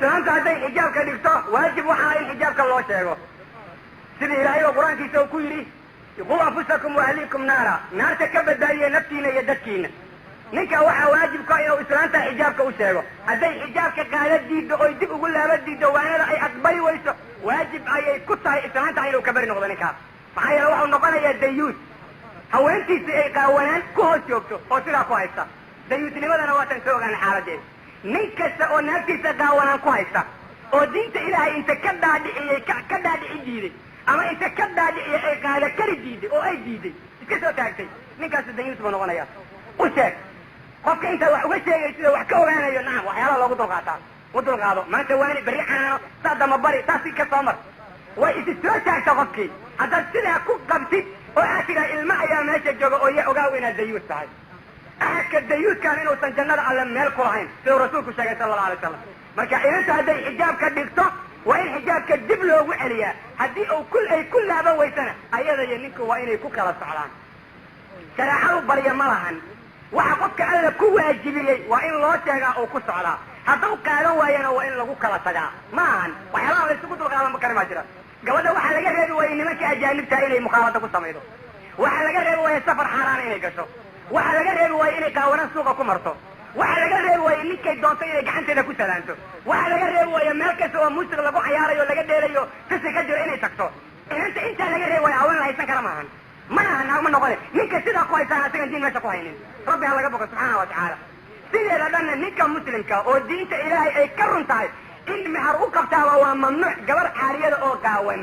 Islaamta hadday xijaabka dhigto, waajib waxaa in xijaabka loo sheego, sidii Ilaahay oo Qur-aankiisa uu ku yidhi: "Quu anfusakum wa ahliikum naara", naarta ka badbaadiya naftiina iyo dadkiina. Ninka waxaa waajibka inuu islaanta xijaabka u sheego. Hadday xijaabka qaada diiddo oy dib ugu laaba diiddo, waanada ay aqbali weyso, waajib ayay ku tahay islaanta inuu ka beri noqdo ninkaas. Maxaa yeele, waxau noqonayaa dayuus haweentiisii ay qaawanaan ku hoos joogto oo sidaa ku haysta. Dayuusnimadana waatan soo ogaana xaaladeeda. Nin kasta oo naagtiisa qaawanaan ku haysta oo diinta Ilaahay inta ka dhaadhiciyey ka dhaadhici diiday, ama inta ka dhaadhiciyey ay qaada kari diiday oo ay diiday, iska soo taagtay, ninkaasi dayuus buu noqonaya. U sheeg qofka intaad wax uga sheegaysido wax ka ogaanayo. Nacam, waxyaalaha loogu dulqaataa, u dulqaado. Maanta waani, berri canaano, saa dama bari, saas si ka soo mar. Way isi soo taagta qofkii. Haddaad sidaa ku qabtid oo aad tidhaa ilmo ayaa meesha jooga, oo ya ogaaw inaad dayuus tahay. Axadka dayuuskaan inuusan jannada Alle meel ku lahayn, siduu Rasuulku sheegay sala Allahu alay wasalam. Marka inanta hadday xijaabka dhigto, waa in xijaabka dib loogu celiyaa. Haddii uu ku ay ku laaban weysana, ayada iyo ninku waa inay ku kala socdaan. Shareecadu barya ma lahan. Waxa qofka Alla ku waajibiyey waa in loo sheegaa oo ku socdaa. Haddau qaadan waayana, waa in lagu kala tagaa. Ma ahan waxyaabaha la isugu dulqaadan kari maa jira. Gabadha waxaa laga reebi waayey nimanka ajaanibta inay mukhaalada ku samaydo. Waxaa laga reebi waayey safar xaaraana inay gasho. Waxaa laga reebi waayey inay qaawanaan suuqa ku marto. Waxaa laga reebi waayey ninkay doonto inay gacanteeda ku salaanto. Waxaa laga reebi waaye meel kasta oo muusig lagu cayaarayo, laga dheelayo, fisi ka jiro inay tagto. Inanta intaa laga reebi waayo haween la haysan kara maahan, mana aha, naagma noqone. Ninka sidaa ku haystaan asagan diin meesha ku haynin. Rabbi ha laga boqo subxaana wa tacaala. Sideeda dhanna, ninka muslimka oo diinta Ilaahay ay ka run tahay in mehar u qabtaaba waa mamnuuc gabar caariyada oo qaawan.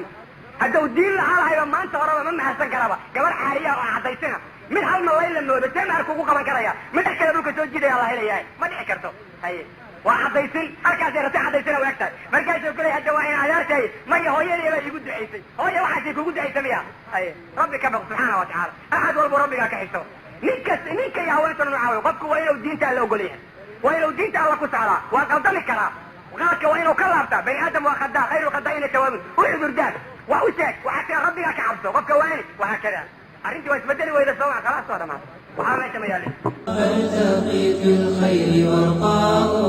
Haddau diin lahaa lahayba, maanta horeba ma mehersan karaba gabar caariya oo caddaysina. Mid hal malay la moodo see meher kugu qaban karaya? Mid dhex kale dhulka soo jidaya la helayahay, ma dhici karto. Haye, waa caddaysin, halkaasay ratay, caddaysina u eg tahay. Markaasuu kuley hadda waa in adeertay, maya, hooyadii baa iigu ducaysay. Hooya waxaasay kugu ducaysa miya? Haye, Rabbi ka baq subxaana wa tacaala. Axad walbu Rabbigaa ka xisho. Ninkas ninka iyo haweentuna nucaa wey. Qofku waa inuu diinta Alla ogol yahay, waa inuu diinta Alla ku socdaa. Waa qaldami karaa, qaladka waa inuu ka laabtaa. Bani aadam waa khadaa, khayru khadaa'ina tawaabun. U cudurdaar, wax u sheeg, waxaa tia Rabbigaa ka cabso. Qofka waani wahaa kada. Arrintii waa isbedeli weyda, sooma? Khalaas, waa dhamaatay, waxaa meesha ma yaalin. فارتقي في الخير وارقى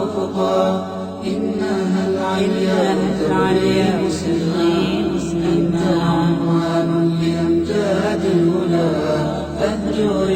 أفقا، إنها العليا تبغي مسلما. أنت عنوان لأمجاد الهدى، فاهجر.